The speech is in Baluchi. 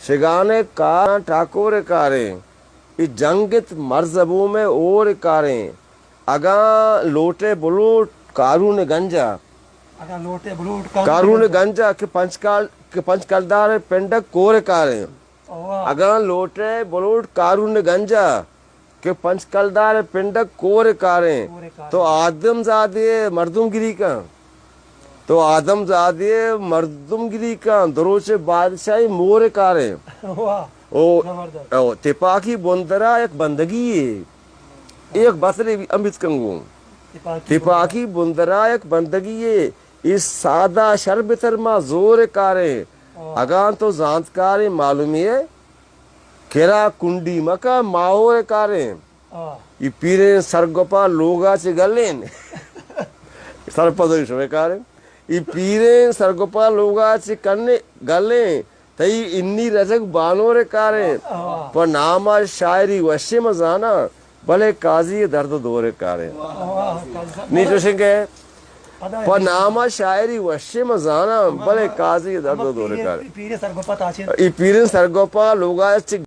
ٹگانے کاراں ٹاکور کاریں، اے جنگت مرزبوم ء اور کاریں۔ اگاں لوٹے بلوٹ کارون گنجا، اگاں لوٹے بلوٹ کارون کارون گنجا۔ گنجا کہ پنچ کال، کہ پنچ کلدار پنڈک کور کاریں۔ واہ۔ اگاں لوٹے بلوٹ کارون گنجا کہ پنچ کلدار پنڈک کور کاریں۔ کور کاریں۔ تو آدم زادے مردم گری کن۔ تو آدم زادے مردم گری کن، دروچ بادشاہی مور کاریں۔ واہ۔ او، زبردست۔ او، تپاکی بندرا یک بندگی ہے۔ ایک بسرے بھی امیت کنگو۔ تپاکی تپاکی بندرا یک بندگی ہے۔ اے سادہ شر بتر ما زور کاریں۔ واہ۔ اگاں تو زانتکاریں معلومی ہے، کرا کنڈی مکا ماہور کاریں۔ آ۔ اے پیریں سرگپا لوگا چہ گلیں۔ سرپدوی شمے کاریں۔ اے پیریں سرگپا لوگا چہ کنے گلیں۔ تئی انی رجگ بانور کاریں۔ آ۔ پہ ناما شاعری وشی مزانا، بلے قاضی درد دور کاریں۔ واہ، واہ، قاضی صاحب۔ نی چوشیں کہ پدا پہ ناما شاعری وشی مزانا، بلے قاضی درد اما دور پیریں، کاریں۔ پیریں سرگپا تاچیں۔ اے پیریں سرگپا لوگا چہ